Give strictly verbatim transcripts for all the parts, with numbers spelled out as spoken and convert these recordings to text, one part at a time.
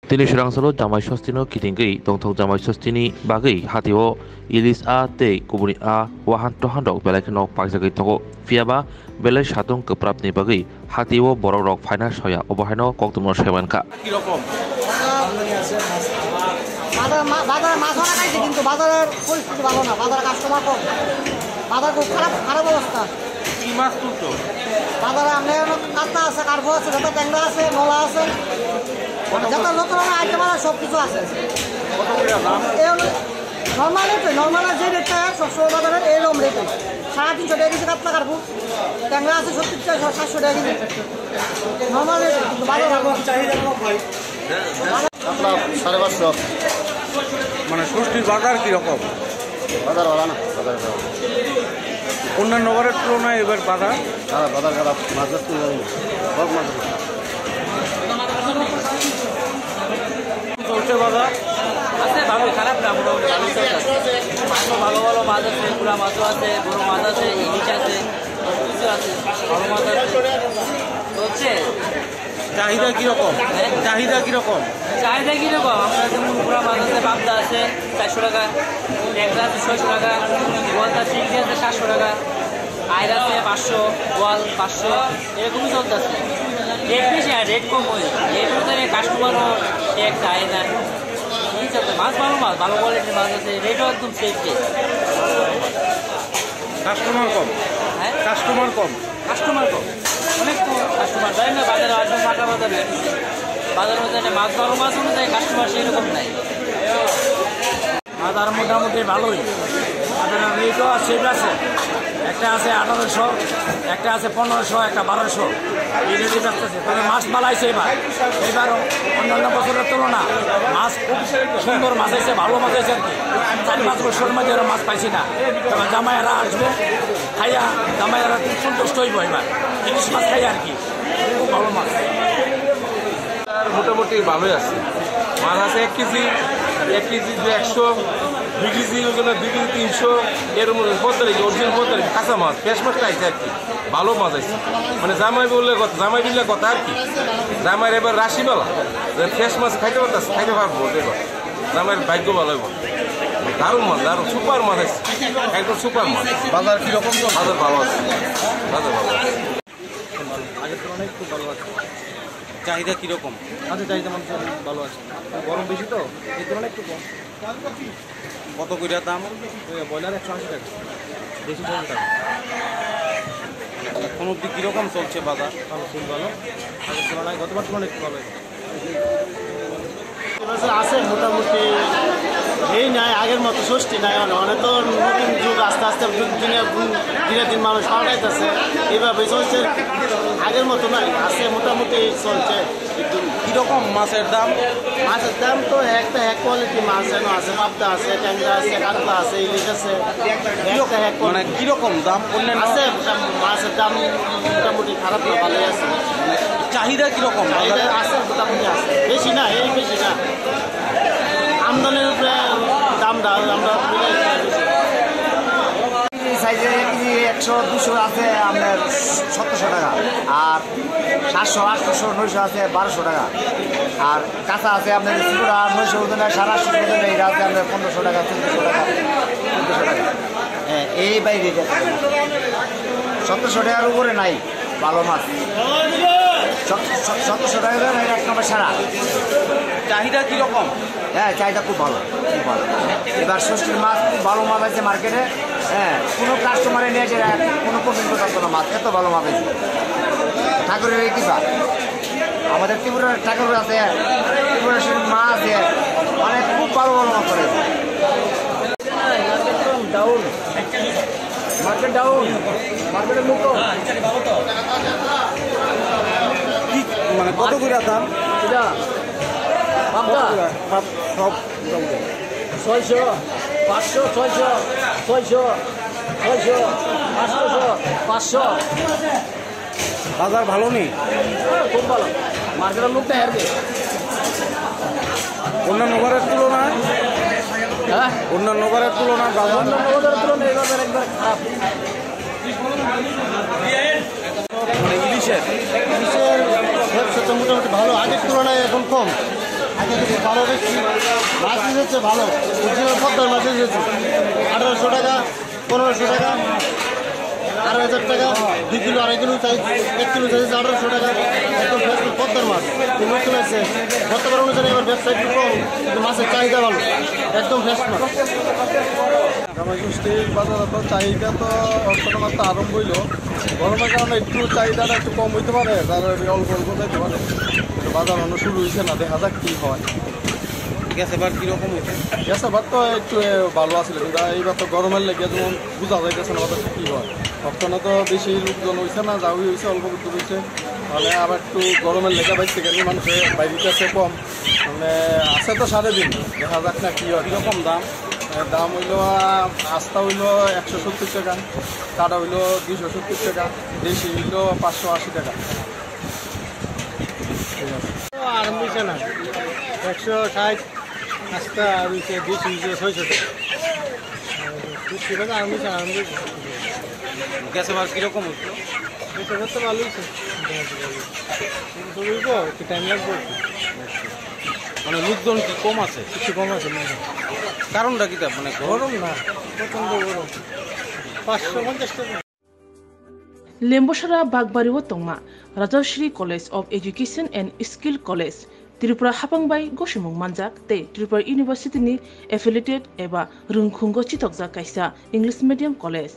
Tini swrang salo Jamai Sostino kitingwi tongthok Jamai Sostini bagwi hatio ilis a tei kubuni a wahan tohan rok belai kheno paijagwi tongo. Phiyaba belai satung kwprapni bagwi hatio borok rok phaina soya, obo haino koktwmano sai mankha. কিরকম? বাজার মা-, বাজারে মাছ অনেক আইছে, কিন্তু বাজারের পরিস্থিতি ভালো না, বাজারে কাস্টমার কম, বাজার খুব খারাপ, খারাপ অবস্থা। কি মাছ তুলছো? বাজারে আমরা এখন কাতলা আছে, কার্পু আছে, যত ট্যাংরা আছে, নলা আছে, মানে যত নতুন আইটেম আছে, সব কিছু আছে। কত করে দাম? এই হলো নর্মাল রেট, নর্মাল যে রেটটা সবসময় বাজারে এইরকম রেট। সাড়ে তিনশো টাকা কেজি কাতলা কার্পু, ট্যাংরা আছে সত্তর টাকা, সাতশো টাকা কেজি। নর্মাল রেট, কিন্তু বাজার ভালো। চাহিদা কম ভাই। আপনার সাড়ে পাঁচশো। মানে ষষ্ঠীর বাজার কিরকম? বাজার ভালো না, বাজার ভালো। অন্যান্য বারের তুলনায় এবার বাজার? হ্যাঁ, বাজার খারাপ, মাছ বেচতে পারি না। সব মাছ বেচতে। চলছে বাজার? আছে ভালোই, খারাপ না, মোটামুটি ভালোই চলছে। মাছও ভালো ভালো মাছ আছে, পুরা মাছও আছে, বড় মাছ আছে, ইলিশ আছে, সব কিছু আছে, ভালো মাছ আছে। চলছে। চাহিদা কিরকম? চাহিদা কিরকম? চাহিদা কিরকম? আমরা যেমন পুরা মাছ আছে, পাবদা আছে চারশো টাকা, ট্যাংরা আছে ছয়শো টাকা, বোয়ালটা চিংড়ি আছে সাতশো টাকা, আইড় আছে পাঁচশো, বোয়াল পাঁচশো, এরকমই চলতেছে। রেট বেশি আর রেট কম হয়, রেট অনুযায়ী কাস্টমারও এক চায় না। এই চলছে, মাছ ভালো মাছ, ভালো কোয়ালিটির মাছ আছে, রেটও একদম সেফ রেট। কাস্টমার কম? হ্যাঁ? কাস্টমার কম? কাস্টমার কম, অনেক কম কাস্টমার। জানি না বাজারে আসবে, ফাঁকা বাজারে। বাজারে বাজারে মাছ, ভালো মাছ অনুযায়ী কাস্টমার সেই রকম নাই। বাজার মোটামুটি ভালোই, বাজারের রেটও সেম আছে। একটা আছে আঠারোশো, একটা আছে পনেরোশো, একটা বারোশো। এই রেটে বেচতেছে। তবে মাছ ভালো আইছে এবার, এবার অন্যান্য বছরের তুলনা মাছ খুব সুন্দর মাছ আইছে, ভালো মাছ আইছে আর কি। চার পাঁচ বছরের মধ্যে এরা মাছ পাইছি না। তবে জামাইরা আসবে, খাইয়া জামাইরা খুব সন্তুষ্ট হইব এবার। ইলিশ মাছ খাইয়া আর কি, খুব ভালো মাছ। আর মোটামুটি ভালোই আছে। মাছ আছে এক কেজি, এক কেজি যে একশো, দুই কেজি ওই জন্য দুই কেজি তিনশো, এর মধ্যে পঁয়তাল্লিশ, অরিজিনাল পঁয়তাল্লিশ, কাঁচা মাছ, ফ্রেশ মাছটা আইছে আর কি, ভালো মাছ আইছে। মানে জামাই বললে কথা, জামাই বললে কথা আর কি। জামাইর এবার রাশি মেলা, যে ফ্রেশ মাছ খাইতে পারতাস, খাইতে পারবো বলতে এবার। জামাইর ভাগ্য ভালো হইব। দারুণ মাছ, দারুণ, সুপার মাছ আইছে, একদম সুপার মাছ। বাজার কিরকম চলছে? বাজার ভালো আছে, বাজার ভালো আছে। ভালো, আগের তুলনায় খুব ভালো আছে। চাহিদা কিরকম? আছে, চাহিদা মানুষের ভালো আছে। গরম বেশি তো, এই তুলনায় একটু কম। কত কইরা দাম? ওই ব্রয়লার একশো আশি টাকা, দেশি ছয়শো টাকা। এখন অবধি কিরকম চলছে বাজার? ভালো, খুব ভালো। আগের তুলনায়, গতবার তুলনায় একটু ভালো। এবছর আছে মোটামুটি, এই নাই, আগের মতো স্বস্তি নাই। মানে অনেক তো নতুন যুগ, আস্তে আস্তে দিনে দিনে দিন মানুষ পাল্টাইতেছে, এইভাবে চলছে। আগের মতো নাই, আছে মোটামুটি চলছে। একদম। কিরকম মাছের দাম? মাছের দাম তো একটা এক কোয়ালিটি মাছ যেন আছে, পাবদা আছে, ট্যাংরা আছে, কাতলা আছে, ইলিশ আছে। কিরকম, একটা এক কোয়ালিটি। মানে কিরকম দাম? অন্যান্য আছে, মোটামুটি মাছের দাম মোটামুটি খারাপ না, ভালোই আছে। চাহিদা কিরকম চাহিদা বাজারে? আছে, মোটামুটি আছে, বেশি না, এই বেশি না। আমদানির উপরে দামটা আমরা মিলাই দিতে হবে। এই সাইজের এক কেজি একশো, দুশো আছে আপনার সতেরোশো টাকা, আর সাতশো, আটশো, নয়শো আছে বারোশো টাকা, আর কাঁচা আছে আপনার পুরা নয়শো ওজনে, সাড়ে আটশো ওজনে, এটা আছে আপনার পনেরোশো টাকা, চোদ্দোশো টাকা, চোদ্দোশো টাকা। হ্যাঁ, এই বাইরে এটা সতেরোশো টাকার উপরে নাই ভালো মাছ। সত-, সত-, সতেরোশো টাকা করে এক নম্বর সারা। চাহিদা কিরকম? হ্যাঁ, চাহিদা খুব ভালো, খুব ভালো। এবার ষষ্ঠীর মাছ খুব ভালো মাছ আছে মার্কেটে। হ্যাঁ, কোনো কাস্টমারে নিয়ে যে কোনো কমপ্লেন করতে পারতো না, মাছ এত ভালো মাছ আছে। ঠাকুরের এই কৃপা, আমাদের ত্রিপুরার ঠাকুর আছে, ত্রিপুরার মাছ আছে, মানে খুব ভালো ভালো মাছ আছে। ডাউন, মার্কেট ডাউন, মার্কেটের মুখ তো। কি, মানে কত করে দাম? এটা পাবদা। কত করে? সব, সব মোটামুটি। ছয়শো, পাঁচশো, ছয়শো, ছয়শো, ছয়শো, পাঁচশো, পাঁচশো। বাজার ভালো নেই? হ্যাঁ, খুব ভালো। মার্কেটের লোকটা হেরবে। অন্যান্য বারের তুলনায়? হ্যাঁ? অন্যান্য বারের তুলনায় বাজার? অন্যান্য বাজারের তুলনায় এই বাজার একবার খারাপ। মানে ইলিশের? ইলিশের ব্যবসা তো মোটামুটি ভালো, আগের তুলনায় এখন কম। ভালো দেখছি, মাছ এসেছে ভালো, বুঝছি পদ্মার মাছ এসেছে, আঠারোশো টাকা, পনেরোশো টাকা, আড়াই হাজার টাকা, দুই কিলো, আড়াই কিলো সাইজ, এক কিলো সাইজ আঠারোশো টাকা, একদম ফ্রেশ পদ্মার মাছ। এই নতুন আসছে, গতবার অনুযায়ী এবার ব্যবসা একটু কম, কিন্তু মাছের চাহিদা ভালো, একদম ফ্রেশ মাছ। জামাই ষষ্ঠীর বাজারে তো চাহিদা তো অর্থটা মাত্র আরম্ভ হইলো, গরমের কারণে একটু চাহিদাটা একটু কম হইতে পারে, তার ওই অল্প অল্প যাইতে পারে। তো বাজার অন্য শুরু হইছে না, দেখা যাক কি হয়। গ্যাস এবার কিরকম হইছে? গ্যাস এবার তো একটু, এ, ভালো আছিল, কিন্তু এইবার তো গরমের লেগে যেমন বুঝা যাইতেছে না বাজার কি হয়। তখনও তো বেশি লোকজন হইছে না, যা হইছে অল্প কিছু হইছে। মানে আবার একটু গরমের লেগে বাইরে থেকে মানুষের বাইরে আছে কম, মানে আছে তো সারাদিন, দেখা যাক না কি হয়। কিরকম দাম? এ, দাম হইলো, আহ, আস্তা হইলো একশো সত্তর টাকা, কাটা হইলো দুইশো সত্তর টাকা, দেশি হইলো পাঁচশো আশি টাকা। ঠিক আছে। তো আরম্ভ হইছে না, একশো ষাট আস্তা আর হইছে দুইশো হইছে ছয়শো টাকা। আর দুইশো টাকা আরম্ভ হইছে, আরম্ভ হইছে। গ্যাস এবার কিরকম হইছে? গ্যাস এবার তো ভালো হইছে, মোটামুটি ভালো হইছে। কিন্তু হইব, একটু টাইম লাগবে। মানে লোকজন কি কম আছে? কিছু কম আছে লোকজন। কারণটা কিতা? মানে গরম না, প্রচণ্ড গরম। পাঁচশো পঞ্চাশ টাকা। Lembosara Bagbari o tongma Rajashree College of Education and Skill College, Tripura haphang bai gosimung manjak tei Tripura University ni affiliated eba rwngkhungo chithokjak kaisa English medium college.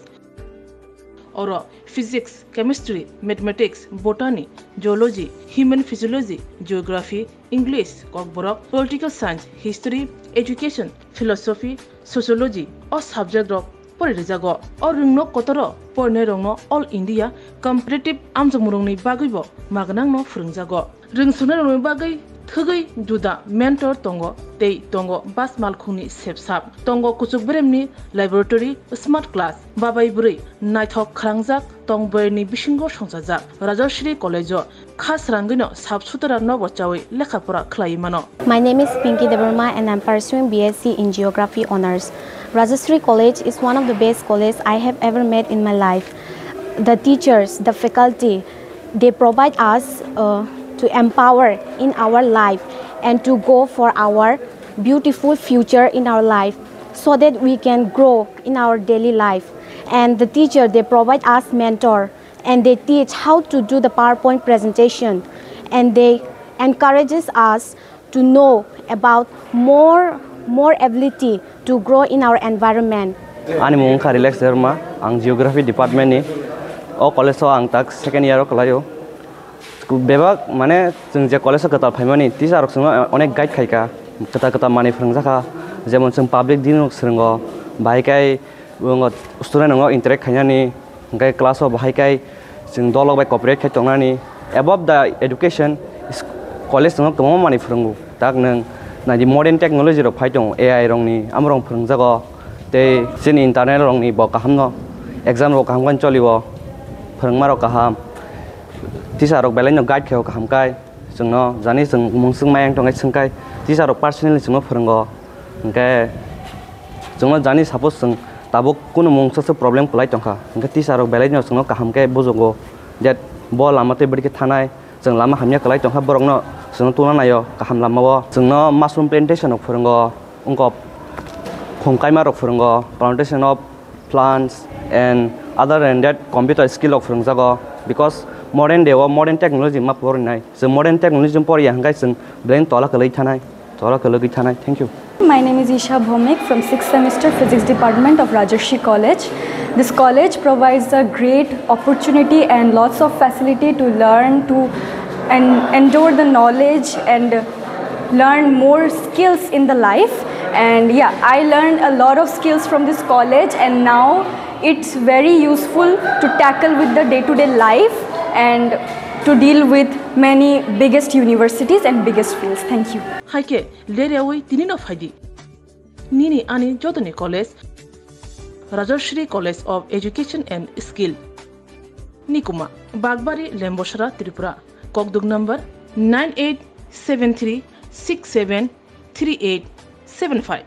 Oro Physics, Chemistry, Mathematics, Botany, Zoology, Human Physiology, Geography, English, Kokborok, Political Science, History, Education, Philosophy, Sociology o subject rok pori rijago. O rwngno kotoro porinairokno All India Competitive amjokmungrokni bagwibo magnangno phwrwngjago. Rwngsongnairokni bagwi thwgwi juda mentor tongo tei tongo bas malkhungni sepsap. Tongo kuchuk beremni laboratory, smart class, babai bwrwi naithok khwrangjak tong bwrwini bisingo songchajak. Rajashree College-o kha srangwino sap sutara nobo chawi lekha pora khlaiwi mano. My name is Pinky Debbarma and I'm pursuing B S C in Geography Honours. Rajashree College is one of the best colleges I have ever met in my life. The teachers, the faculty, they provide us, uh, to empower in our life and to go for our beautiful future in our life, so that we can grow in our daily life. And the teacher, they provide us mentor and they teach how to do the PowerPoint presentation, and they encourages us to know about more, more ability to grow in our environment. Ani mung wngkha Relax Debbarma, ang Geography Department ni. O college o ang tak second year o kwlaio. Bebak, mane, chwng je college o kwtal phaimani, teacher rok chwngno onek guide khaikha, kwtal kwtal manwi phwrwngjakha, jemon chwng public dealing rok swrwngo, bahai khe student rokno interact khainani, hwnkhe class o bahai khe chwng dolrok bai cooperate khai tongnani. Above the education, college chwngno kwbangma manwi phwrwngo. Tak nwng naidi modern technology rok phai tongo, A I rokni, amorok phwrwngjago. Tei chini internal rokni bo kahamno, exam rok kaham khe cholio, phwrwngma rok kaham, teacher rok belai no guide khaio kaham kai. Chwngno jani chwng mungswk mayang tongkhe swngkhai, teacher rok personally chwngno phwrwngo. Hwnkhe chwngno jani suppose chwng tabuk kunu mungsa se problem kwlai tongkha, hwnkhe teacher rok belai no chwngno kaham khe bujugo, that bo lama tei bwrwi khe thanai. Chwng lama hamya kwlai tongkha, borokno chwngno tungna naio kaham lamao. Chwngno mushroom plantation rok phwrwngo, wngkok khum kaima rok phwrwngo, plantation of plants and other than that computer skill rok phwrwngjago, because modern day o modern technology ma porinai. Chwng modern technology poriya hwnkhe chwng belai tola kwlwi thanai, tola kwlwi thanai. Thank you. My name is Isha Bhomik from sixth semester Physics Department of Rajashree College. This college provides a great opportunity and lots of facility to learn, to and endure the knowledge and learn more skills in the life. And yeah, I learned a lot of skills from this college, and now it's very useful to tackle with the day-to-day life and to deal with many biggest universities and biggest fields. Thank you. Hai khe, leryawi tini no phaidi. Nini ani jotoni college, Rajashree College of Education and Skill. Nikuma, Bagbari, Lembosara, Tripura. Kokduk number nine eight seven three six seven three eight seven five.